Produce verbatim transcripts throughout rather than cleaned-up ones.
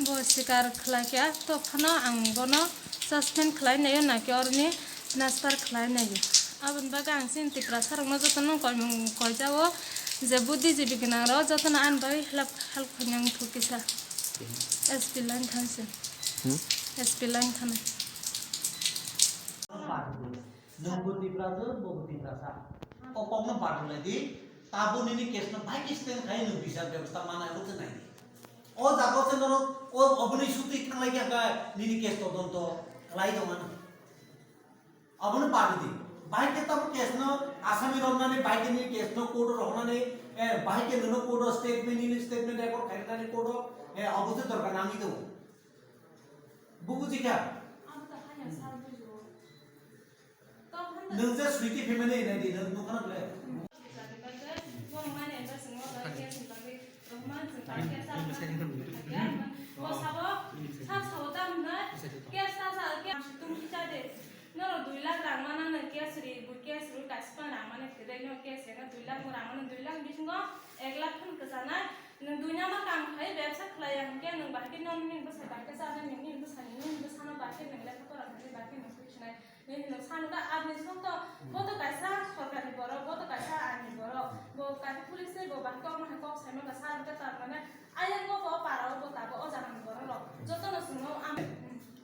Bo sikar khlai kha, to phano ang bono suspend khlai naio, na khe oroni transfer khlai naio. Aboni bagwi ang chini Tiprasa rokno jotono koimung koijao je buddhijibi gwnang rok jotono ani bagwi help, help khainai wngthok kisa. S P line thanse. Hmm? S P line thanai. Nwng bo Tiprasa, bo bo Tiprasa. O kokno badulai di, tabo nini case no bai khe stand khai nwng bichar bebostha manai bo khe nai di. O jaga o se norok o oboni sutwi thanglai khe hwnkhe nini case todonto khlai tongmani. Obono padi di. Bahai khe tamo case no asami romnani, bahai khe nini case no court o rohornani, eh, bahai khe nono court o statement, nini statement record khairoknani court o, eh, obo se dorkar nangwi tongo. Bo bujikha? Nwng je switi phaimani nai di, nwng nukha na ble? Norok dui lakh rang mana nang case ri, bo case ri kaisa phano rang mani kwrwi no case eno dui lakh bo rang mani, dui lakh bisingo ek lakh phano kwchanai. Nwng dui nama kam khai bebsa khlai ya hwnkhe nwng bahai khe nini bwsai bahai khe chanai, nini bwsai nini bwsano bahai khe nwng lekha pora khainai, bahai khe nwng twi sinai. Nini no sano da aboni song to, bo to kaisa sorkar ni borok, bo to kaisa ain ni borok, bo kaisa police ni bo bahai khe omo hai kok sai mano sano da tar mane ayang bo bo para o bo tabo o jaga ni borok rok joto no swngo ang.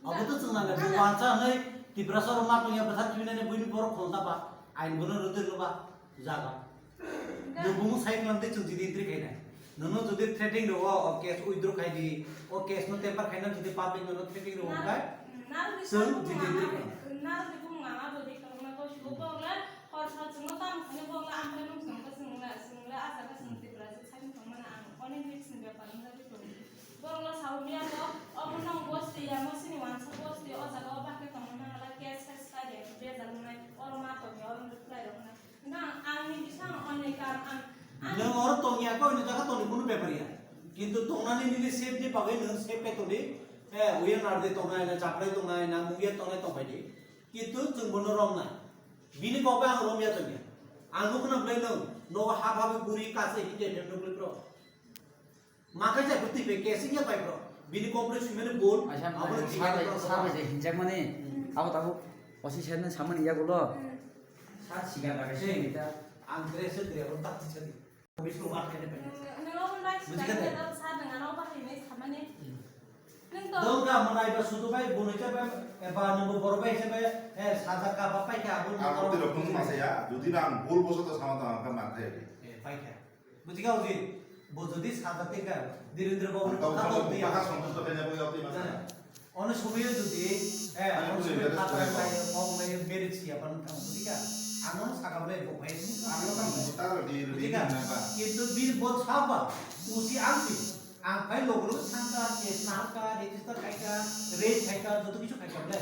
Abo to chwng nang bo wansa hwnwi Tiprasa rok ma tongya bwthar thwinani buini borok khonsa ba ain bono rwdwk rwba jaga. Nwng bumung sai khwlangtwi chwng jidi entry khainai. Nono jodi threatening rwo, o case withdraw khai di, o case no temper khaina jodi public nono threatening rwo, hwnkhe chwng jidi entry khainai. Borok le hor sal chwngno tamo thani borok le amthai nung song khe chwng le, chwng le a jaga chwng Tripura se sakni thangmani ang onek risk ni bepar wng jagwi tongo. Borok le sao miya bo, obo nong bosti ya, mo sini wansa bosti, o jaga o bakhe tongna nang la, case, case khai de, bejal wngnai, oro ma tongya, oro reply rok wngnai. Nang ang ni bising onek kam ang, ang Nwng oro tongya khe, oino jaga tongni kunu bepar ya. Kintu tongnani nini safe ni bagwi nwng safe khe tongdi. Eh, uya nardi tongnai, na chaprai tongnai, na mungya tongnai tongbai di. Kintu chwng bono romnai. Bini kokbai ang romya tongya. Ang nukna belai nwng nogo hap hap guri kase hite bebdok bebdok. Ma khe ja kwtwi bai case wngya bai bro. Bini complaint swimani bol. Aisa, abo sar bai, sar bai je hinjak mani. Hmm. Abo tabuk osi sen samani yagulo. Hmm. Sar siga lagai se ta. Ang dress se dress tak ti sadi. Bis ko mat kene bai. Nang, nang obo bai. Buji kene? Sar nang ano bai ni samani. Hmm. Nang to. Dong ka manai ba sudu bai, bunui ka bai, eh, ba nang boro bai se bai, eh, saja ka ba pai ka abo. Ang roti rok nung masa ya, jodi nang bol boso to sama ta ang ka mat khe. Eh, pai ka. Bujiga uji, bo jodi saja teka, Dhirendra Babu ni kotha tong tiya. Ono somoyo jodi, eh, ono somoyo khatha kai, kok lai, merit siya pan thang, bujiga? Ano saka ble bo pai. Bujiga? Kintu bini bo saba, usi angsi. Ang phai logo logo thangkha, case nahakha, register khaikha, raid khaikha, joto kichu khaikha ble.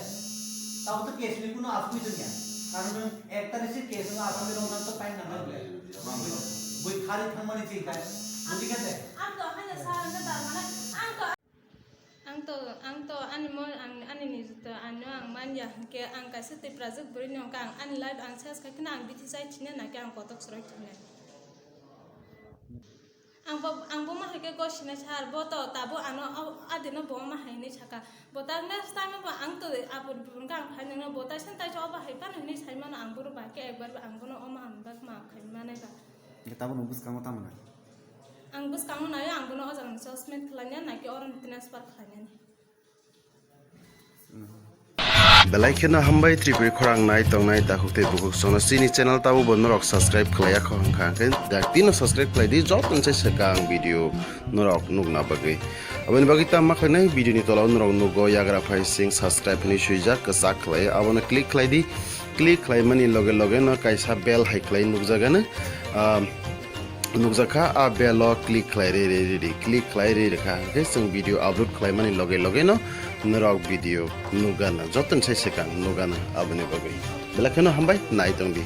Tabo to case ni kuno asugwi dongya. Karon nwng ek tarikh se case no asugwi rok nang to time nang ble. Bui, bui khari thangmani chingkha. Buji kha de? Ang to hanya sa ang ta mane, ang to Ang to, ang to ani mo, ang, ani ni to ano ang manya hwnkhe ang kaisa Tiprajwk bwrwi ni hwnkhe ang ani life ang ses khai kheno ang bithi chai thina na khe ang kotok chwrai thina. Ang bo, ang bo ma hai khe gosina sar, bo to tabuk ano o, adino bo ma hai hinwi saka. Bo ta next time bo ang to apor bumung khe ang phai nangno, bo taisa taisa obo hai phano hinwi sai mano, ang bono bai khe ekbar bo ang bono omo hamjak ma khai manai ba. Hwnkhe tabuk nwng bwskango tamo nai? Ang bwskango naio, ang bono o jaga ni assessment khlaina, na khe oro ni transfer khlainani. Belai kheno hambai Tripuri khorang nai tongnai takhuk tei bukhuk sono chini channel tabo bo norok subscribe khlaiya kho hwnkha hwnkhe dak tino subscribe khlai di joto ni sai swkang video norok nukna bagwi. Aboni bagwi tamo khlainai video ni tola o norok nugo yagra phai sing subscribe hinwi swijak kwchak khlai abono click khlai di click khlai mani loge loge no kaisa bell hai khlai nukjagano. Ah, nukjakha, a bell o click khlai rwi rwi rwi di, click khlai rwi rwkha, hwnkhe chwng video upload khlaimani loge loge no norok video nukgana, jotoni sai swkang nukgana aboni bagwi. Belai kheno hambai, nai tongdi.